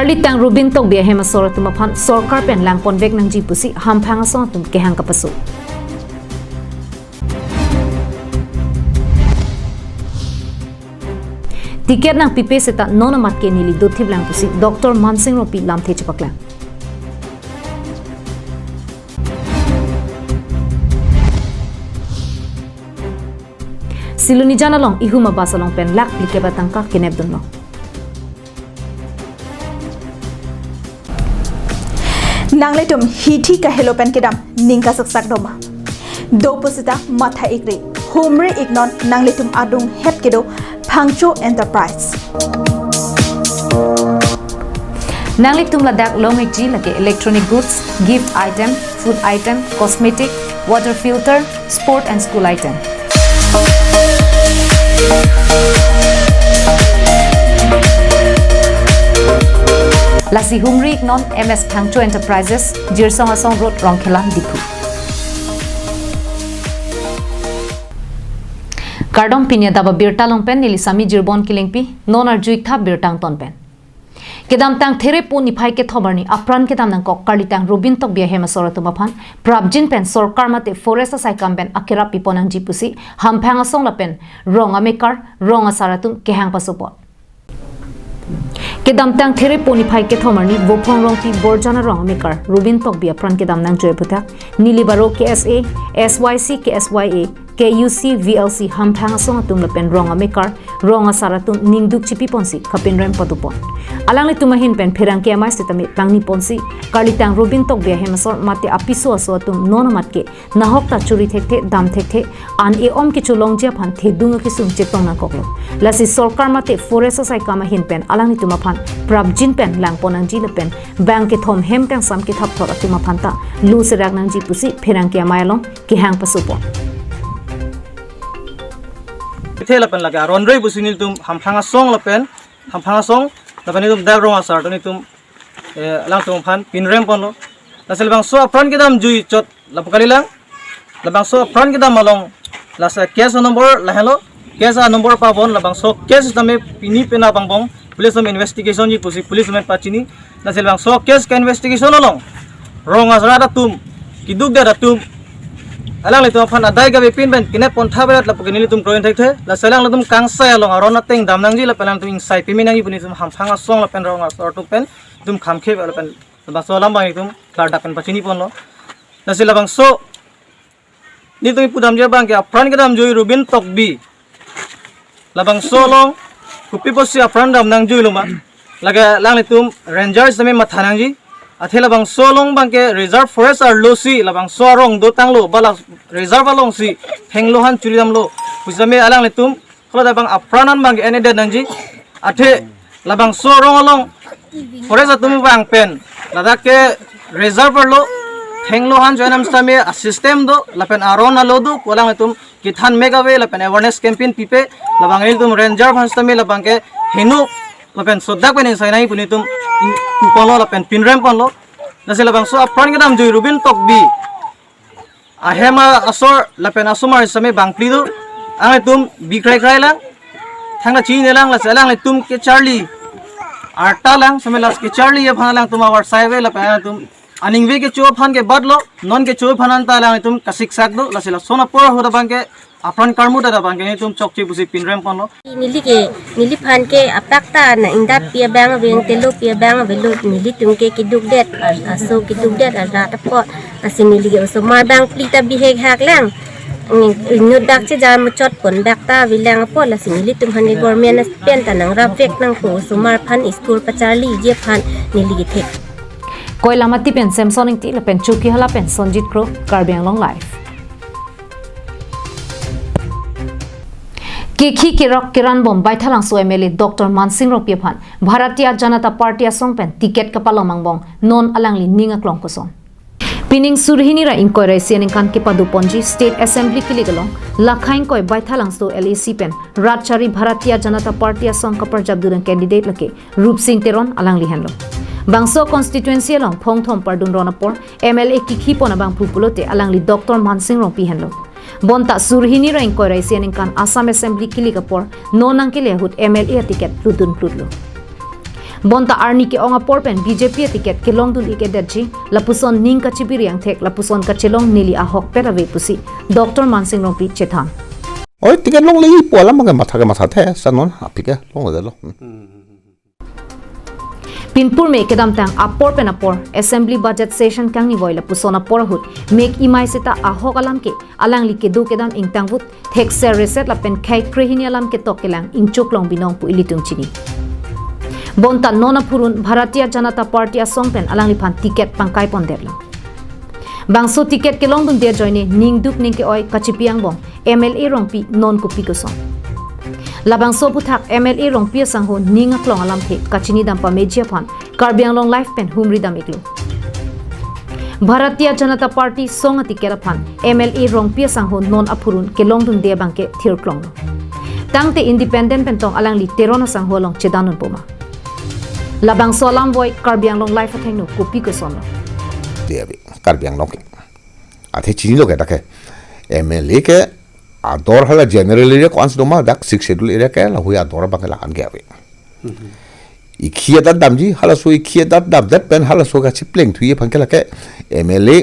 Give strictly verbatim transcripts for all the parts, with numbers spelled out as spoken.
Karlitang Rubin Tokbi ahem asor atum aphan sorkar pen langponvek nangji pusi hamphang asong atum kehang kapaso. Ticket nangpipe seta non amat ke neli dothip lang pusi Doctor Mansing Rongpi lamthe chepaklang. Silonijan along ihum a-bus along pen lakh phlikep atangka kenepdunlo. Nanglitum hithi kahelo pen kedam ning kasaksak doma. Do pusita matha ikri. Humri iknon nanglitum adung het kedo Phangcho Enterprise. Nanglitum ladak long ikji lake electronic goods, gift item, food item, cosmetic, water filter, sport and school item. Lasi humri iknon M S Phangcho Enterprises, Jirsong Asong Road, Rongkhela, Diphu. Kardom, pini adap abirta along pen neli Sami Jirbon Kilingpi, non arju iktha birta angton pen. Kedamtang Therepo niphai kethom arni apran kedam nangkok karlitang Rubin Tokbi ahem asor atum aphan prapjin pen sorkar mate forest asaikam pen akerap pipon nangji pusi hamphang asong lapen rong amekar, rong asar atum kehang pasopon. Kedamtang Therepo niphai kethom arni Vophong Rongpi Borjan arong amekar Rubin Tokbi apran kedam nangjoi aphuthak neli baro K S A, S Y C, K S Y A, K U C, V L C hamphang asong atum lapen rong amekar, rong asar atum ningduk chipiponsi kapinrem padopon. Alanglitum ahin pen pherangke amei sitame pangniponsi karlitang Rubin Tokbi ahem asor mate apiso aso atum non amat ke nahok ta churi thekthe, dam thekthe, an e-om kecholongji aphan thedung akesung chetong nangkoklo. Lasi sorkar mate forest asaikam ahin pen alanglitum aphan prapjin pen langpon nangji lapen bang kethom hem kangsam kethapthor atum aphan ta lo serak nangji pusi pherangke amei along kehang pasopon. Ithe lapen lake aron rei pusi nelitum hamphang asong lapen, hamphang asong lapen nelitum dak rong asar atum nelitum, eh, alangtum aphan pinrem ponlo. Lasi labangso apran kedam jui chot lapu kalilang. Labangso apran kedam along lasi case number lahenlo. Case a number pabon labangso case tame pini pena pangbong police atum investigation ji pusi police atum pachini. Lasi labangso case ke investigation along rong asar atum, keduk det atum, alanglitum aphan adai kave pin pen kenep pon tha berat lapu ke nelitum kroin thekthe. Lasi alanglitum kangsai along aron ateng dam nangji lapen alanglitum ingsai pimi nangji pu nelitum hamphang asong lapen rong asar atum pen itum khamkhe lapen labangso alam abang itum klardak pen pachini ponlo. Lasi labangso nelitum ipudamji abang ke apran kedam jui Rubin Tokbi. Labangso along kopi pusi apran dam nangjui loma. Lake alanglitum ranger sitame matha nangji. Athe labangso along abang ke reserve forest arlo si labangso arong dotanglo ba la reserve along si thenglo han churi damlo. Pusitame alanglitum kalo dak abang apran an abang ke en-edet nangji. Athe labangso arong along forest atum abang pen ladak ke reserve arlo thenglo han churi dam sitame a system do lapen aron alo do pu alanglitum kethan mek ave lapen awareness campaign pipe labang nelitum ranger aphan sitame labang ke heno lapen sodak pen ingsai nangji pu nelitum pu ponlo lapen pinrem ponlo. Lasi labangso apran kedam jui Rubin Tokbi ahem asor lapen asomar sitame bangphli do. Alanglitum bi krai krai lang, thangta chini lang, lasi alanglitum kecharli arta lang, sitame lasi kecharli aphan alangtum avarsai ave lapen alangtum aningve kecho aphan ke batlo, non kecho aphan anta alanglitum kasiksak do. Lasi lason apor ahut abang ke apran karmu ta abang ke nelitum chokche pusi pinrem ponlo. Neli ke, neliphan ke apak ta nang-ingdap pi abang ave, telo pi abang avelo, nelitum ke keduk det, a-, aso keduk det arat apot. Lasi neli ke osomar bangphli ta bihek hak lang. Inut dak chejar muchot pon dak ta avelang apot, lasi nelitum aphan ke government pen ta nangrapvek nangpo, osomar aphan school pacharliji aphan neli kethek. Koilamati pen Samson Ingti lapen Chokihola pen Sonjit Kro, Karbi Anglong Live. Kekhi kerok keranbom Baithalangso M L A Doctor Mansing Rongpi aphan Bharatiya Janata Party asong pen ticket kapalom angbong non alangli ning aklong koson. Pining surhini ra ingkoi ra isi aningkan kepadoponji State Assembly kilik along lakha ingkoi Baithalangso L A C pen rat chari Bharatiya Janata Party asong kaparjap dudang candidate lake Rupsing Teron alangli henlo. Bangso constituency along phongthom pardun ron apor M L A kikhi pon abangphu pulote alangli Doctor Mansing Rongpi henlo. Bonta surhini ra ingkoi ra isi aningkan Assam Assembly kilik apor non nangkele ahut M L A aticket lutdun klutlo. Bonta arni ke-ong apor pen B J P aticket kelongdun-ik-edetji, lapuson ning kachibiri angthek lapuson kachelong neli ahokpet ave pusi Doctor Mansing Rongpi chethan. Oi, ticket longle-ipo alam ke matha ke mathathe, sa non aphi ke longledetlo. Hmm. Pinpur me kedamtang apor pen apor Assembly Budget Session kangnivoi lapuson apor ahut mek imai seta ahok alam ke alangli kedo kedam ingtangvut thekser reset lapen khei krehini alam ketok kelang ingchuk long binong pu ilitum chini. Bonta non aphurun Bharatiya Janata Party asong pen alangliphan ticket pangkaipondetlo. Bangso ticket kelongdunde ajoine ningduk ningke-oi kachipi angbong M L A Rongpi non kopi koson. Labangso aphuthak M L A Rongpi asangho ning aklong alamthe kachinidam pameji aphan Karbi Anglong Live pen humridam-iklo. Bharatiya Janata Party song aticket aphan M L A Rongpi asangho non aphurun kelongdunde abangke thirklonglo. Tangte independent pen tong alangli Teron asangho along chedan-unpo ma? Labangso alam voi Karbi Anglong Live athengno kopi kosonlo? Dia bi, Karbi Anglong ke. Athe chinilo ke dak ke. M L A ke ador hala general area ko-ansi doma, dak Sixth Schedule area ke lahui ador abangke la-an ke ave. Mhm. Ikhi adat damji, halaso ikhi adat damdet pen halaso kachiplengthuji aphan ke lake M L A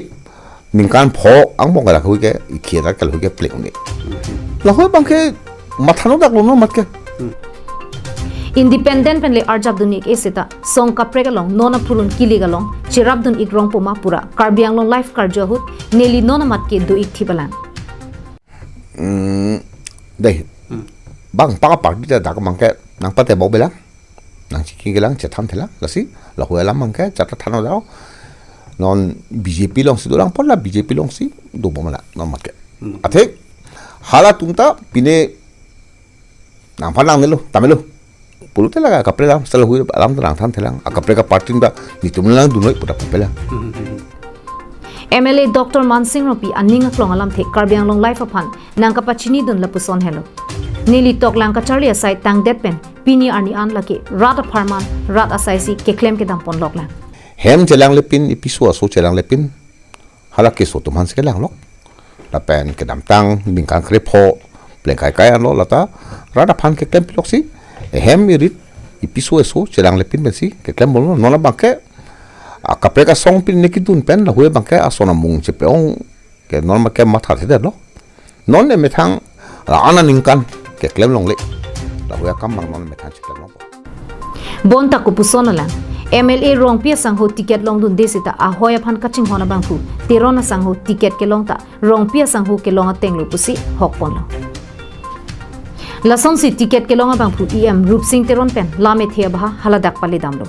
ningkan pho angbong ke lahui ke ikhi adat ke lahui ke pleng un-e. Mhm. Lahui abangke matha no dak lo non amat ke. Hmm. Independent pen le arjapdun-ik-e seta song kaprek along non aphurun kilik along cherapdun-ik rongpo ma pura Karbi Anglong Live karju ahut neli non amat ke do-ik thipalang. Hmm, dei. Hmm. Bang paka party ta dak abangke nangpatebok belang, nangchingki kelang, chethan thelang, lasi lahui alam abangke chata than-o dau. Non B J P alongsi dolang pon la B J P alongsi dobom lang non amat ke. Hmm. Athe halatum ta pine nangphan nangnelo, tamelo. Pulote la akaprek alam, selahui alam ta nangthan thelang, akaprek aparty ta netum langdun noi pu ta pupelang. M L A Doctor Mansing Rongpi aning aklong alamthe Karbi Anglong Live aphan nangkapachinidun lapuson helo. Neli toklang kacharli asai tangdet pen pini arni an lake rat apharman rat asaisi keklem kedam ponloklang. Hem chelangle pin, ipiso aso chelangle pin, hala keso atum aphansi kelanglok. Lapen kedamtang ningkan krepho plengkai kai anlo lata rat aphan keklem piloksi, ehem irit ipiso eso chelangle pin pensi keklem bomlo. Non abangke akaprek asong pine kedun pen lahui abangke ason amung chepe-ong ke non abangke mathathedetlo. Non emethang la-an aningkan keklem longle. Lahui akam abang non emethang cheklem longpo. Bonta kopuson alang, M L A Rongpi asangho ticket longdunde seta ahoi aphan kachinghon abangphu Teron asangho ticket kelong ta Rongpi asangho kelong atenglo pusi hokponlo. Lasonsi ticket kelong abangphu E M Rupsing Teron pen lam ethe abaha haladak paledamlo.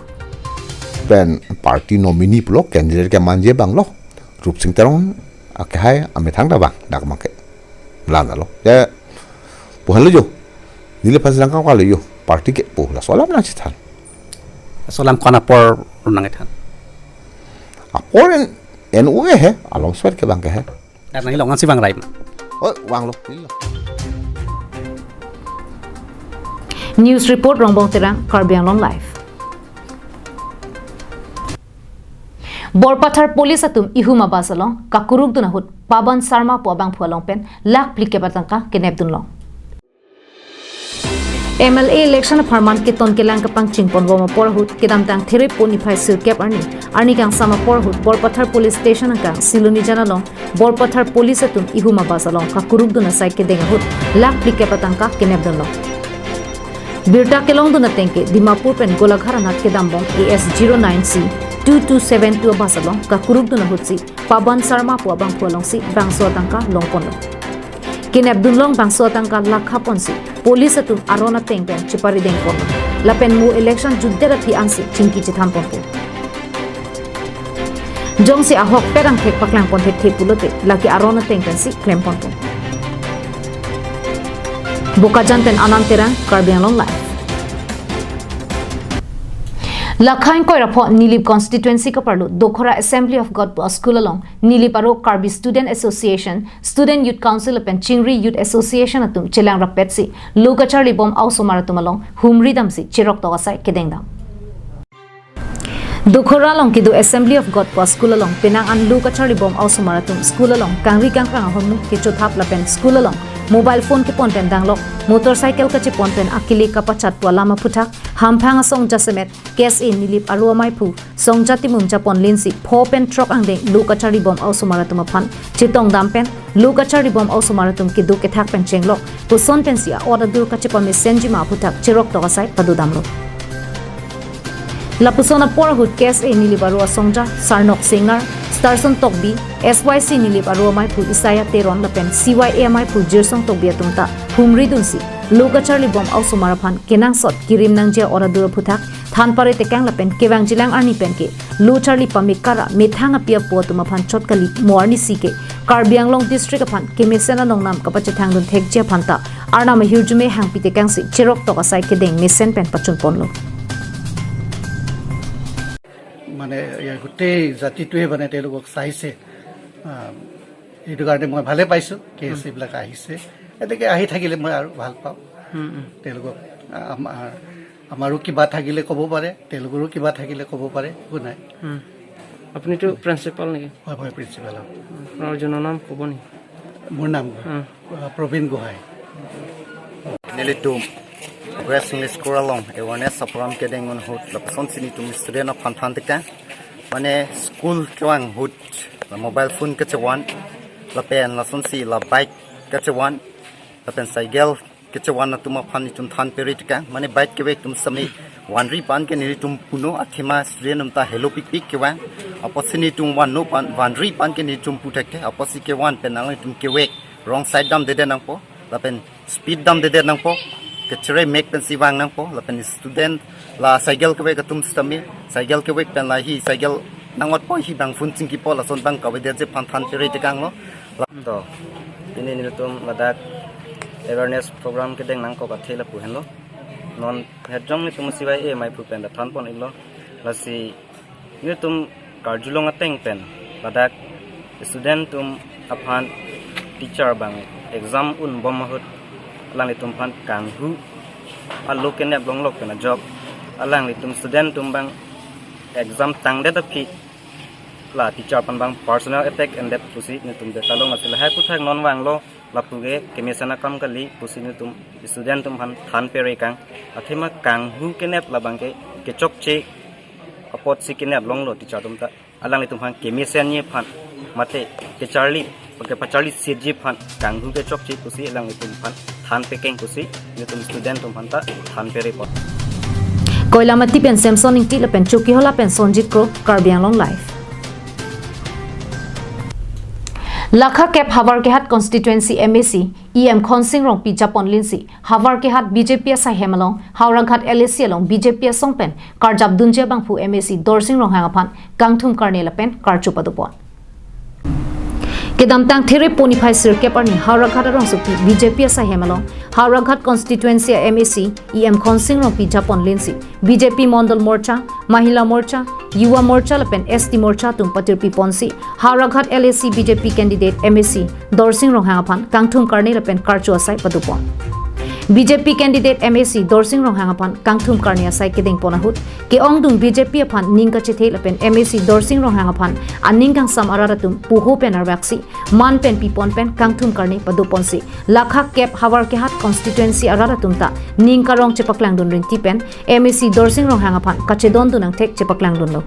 Pen party nominee pulo, candidate kemanje abanglo Rupsing Teron akehai amethang ta abang dak abangke. Lana lo. Ya, puhan lo jo. Neli aphan sangkang kalo jo. Party ke pu, laso alam nangchethan. Laso alam ko-an apor nangchethan? Apor en, en ue he, along swer ke abangke he. Dan nangli longan si bang rai ma? Oh, vanglo, neli lo. News report Rongbong Terang, Karbi Anglong Live. Borpathar police atum ihum abus along kakurukdun ahut Paban Sharma pu abangphu along pen lakh phlikep atangka kenepdunlong. M L A election apharman keton kelang kapangchingponbom apor ahut kedamtang Therepo niphai sirkep arni, arni kangsam apor ahut Borpathar police station angkang Silonijan along Borpathar police atum ihum abus along kakurukdun asai kedeng ahut lakh phlikep atangka kenepdunlong. Birta kelongdun ateng ke Dimapur pen Golaghat anat kedambom A S zero nine C two two seven two abus along kakurukdun ahutsi Paban Sharma pu abangphu alongsi bangso atangka longponlo. Kenepdunlong bangso atangka lakha ponsi police atum aron ateng pen cheparidengponlo. Lapen mo election jutdet aphi ansi chingki chethanponpo. Jongsi ahokpet angthek paklangpon thekthe pulote lake aron ateng pensi klemponpo. Bokajan pen Anand Terang, Karbi Anglong Live. Lakha ingkoi ra pho Nilip constituency kaparlo Dokhora Assembly of God pu a-school along Nilip aro Karbi Student Association, Student Youth Council lapen Chingri Youth Association atum chelang rappetsi lo kacharlibom a-osomar atum along humri damsi cheroktok asai kedengdam. Dukhura along kedo Assembly of God pu a-school along penang an lo kacharlibom a-osomar atum school along kangri kangkrang ahormu kechothap lapen school along mobile phone kepon pen danglok, motorcycle kachepon pen akele kapachat pu alam aphuthak, hamphang asong jasemet K S A Nilip aro amaiphu Songja Timung japon linsi pho pen throk angdeng lo kacharlibom a-osomar atum aphan chetongdam pen lo kacharlibom a-osomar atum kedo kethak pen chenglok, koson pensi a-ot adur kachepamesenjima aphuthak cheroktok asai padodamlo. Lapuson apor ahut K S A Nilip aro asongja Sarnok Sengar, Starson Tokbi, S Y C Nilip aro amaiphu Isaiah Teron lapen C Y A amaiphu Jirsong Tokbi atum ta humridunsi lo kacharlibom a-osomar aphan kenangsot kirim nangji a-ot adur aphuthak than pare tekang lapen kevangjilang arni penke lo charli pamekara methang api apo atum aphan chot kali mo arnisi ke Karbi Anglong district aphan kemesen anongnam kapachethangdun thekji aphan ta Arnam ahirjume hangpi tekangsi cheroktok asai kedeng mesen pen pachunponlo. মানে এই গোটেই জাতিটোৱে মানে তেওঁলোকক চাইছে। আহ, সেইটো কাৰণে মই ভালে পাইছোঁ কে এছ এইবিলাক আহিছে। এনেকৈ আহি থাকিলে মই আৰু ভাল পাওঁ। তেওঁলোকক আমাৰ আমাৰো কিবা থাকিলে ক'ব পাৰে, তেওঁলোকৰো কিবা থাকিলে ক'ব পাৰে, একো নাই। হুম। আপুনিতো প্ৰিন্সিপাল নেকি? হয়, মই প্ৰিন্সিপাল। আপোনাৰ অৰিজিনেল নাম ক'ব নেকি? মোৰ নাম হুম। আহ, প্ৰবীণ Gohain. Nelitum West English School along awareness program kedeng ahut lapusonsi nelitum student aphan than tekang. Mane school kevang ahut mobile phone kachevan lapen lasonsi la bike kachevan lapen cycle kachevan atum aphan nelitum than pere tekang. Mane bike kevek atum sami vanri pan ke nelitum puno, athema student atum ta helopikpik kevang. Apotsi nelitum vanno pan vanri pan ke nelitum puthekthe. Apotsi kevan pen nelitum kevek wrong side damdedet nangpo lapen speed damdedet nangpo, kechere mek pensi vang nangpo, lapen student la cycle kevek atum sitame cycle kevek pen la hi cycle nang-otpo, hi bang phone chingkipo, lason bang kavedetji aphan than pere tekanglo. To, pini nelitum ladak awareness program kedeng nangkok athe lapu henlo. Non hejong nelitum C Y A amaiphu pen ta thanpon iklo. Lasi nelitum karjulong ateng pen ladak student atum aphan teacher bang exam unbom ahut alanglitum aphan kanghu alo kenep longlok pen ajok alanglitum student atum bang exam tangdet aphi la teacher aphan bang personal attack endet pusi nelitum detalo. Lasi lahai aphuthak non vanglo, lapu ke kemesen akam kali pusi nelitum student atum aphan than pere kang. Athema kanghu kenep labang ke kechokche apotsi kenep longlo teacher atum ta. Alanglitum aphan kemesenji aphan mate kecharli kepacharli sitji aphan kanghu kechokche pusi alanglitum aphan than pekeng pusi nelitum student atum aphan ta than perepon. Koilamati pen Samson Ingti lapen Chokihola pen Sonjit Kro, Karbi Anglong Live. Lakha kep Howraghat constituency M A C E M Khonsing Rongpi japon linsi Howraghat B J P asaihem along Howraghat L A C along B J P asong pen karjapdunji abangphu M A C Dorsing Ronghang aphan kangthum karne lapen karcho padopon. Kedamtang There poni phai sirkep arni Howraghat arongsopi B J P asaihem along Howraghat constituency M A C E M Khonsing Rongpi japon linsi B J P Mondol Morcha, Mahila Morcha, Yuva Morcha lapen S T Morcha atum patirpi ponsi Howraghat L A C B J P candidate M A C Dorsing Ronghang aphan kangthum karne lapen karcho asai padopon. B J P candidate M A C Dorsing Ronghang aphan kangthum karne asai kedengpon ahut ke-ongdung B J P aphan ning kachethe lapen M A C Dorsing Ronghang aphan aning kangsam arat atum puho pen arvaksi man pen pipon pen kangthum karne padoponsi Lakha kep Howraghat constituency arat atum ta ning karong chepaklangdun rinti pen M A C Dorsing Ronghang aphan kachedondun angthek chepaklangdunlo.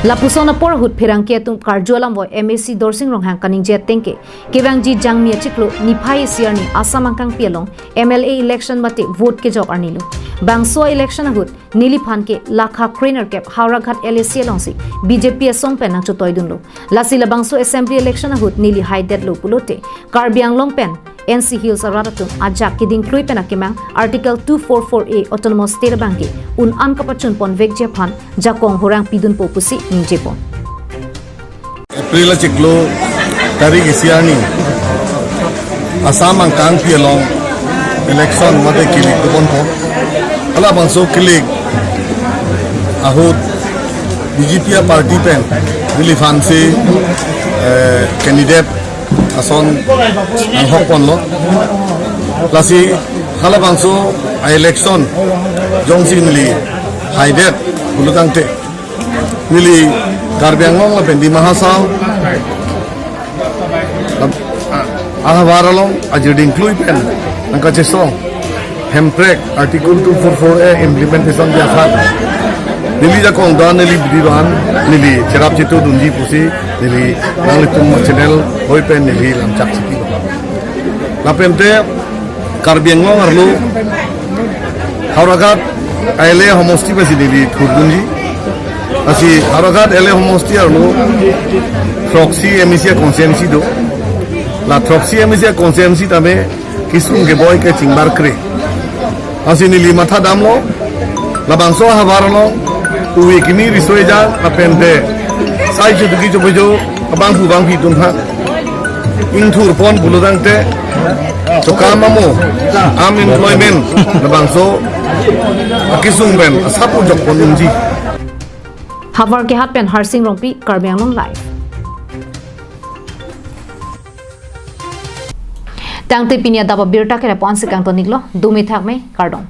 Lapuson apor ahut pherangke atum karju alam voi M A C Dorsing Ronghang kaningje atengke kevangji Jangmi achiklo niphai isi arni Assam angkangpi along M L A election mate vote kejok arnilo. Bangso election ahut neliphan ke lakha krenerkep Howraghat L A C alongsi B J P asong pen nangchotoidunlo. Lasi labangso assembly election ahut neli haidetlo pulote Karbi Anglong pen N C Hills arat atum ajak kedingklui pen akemang Article two four four A Autonomous State abangke un-an kapachunpon vekji aphan jakong horang pidunpo pusi ningjepon. April achiklo tarik isi arni Assam angkangpi along election mate kilik tubon po. Halabangso kilik Ahut B J P a party pen neliphan si, eh, candidate ason nanghok ponlo. Lasi halabangso a election jongsi neli haidet pulotangte, neli Karbi Anglong lapen Dima Hasao ahavar along ajirding klui pen nangkachesong Hemprek Article two four four A implementation dia aphan neli jakong dan, neli bidi dan, neli cherap chitu dunji pusi neli nanglitum channel hoi pen neli lamchak siki. Lapente Karbi Anglong arlo Howraghat L A homosti pasi neli thurdunji. Lasi Howraghat L A homosti arlo throksi M A C a constituency do. La throksi M A C a constituency tame kisung keboi ke chingbar kre. Lasi neli matha damlo, labangso ahavar along uwe kimi riso-ejang lapente sai chuduki chupejo abangphu bangphi atum aphan ingthur pon pulotangte chokam amo, unemployment labangso akisung pen asap ujok pon unji. Havar Kehat pen Harsing Rongpi, Karbi Anglong Live. Tangte pini adap abirta ke lapu-an si kangton-iklo, dumi thakme, kardom.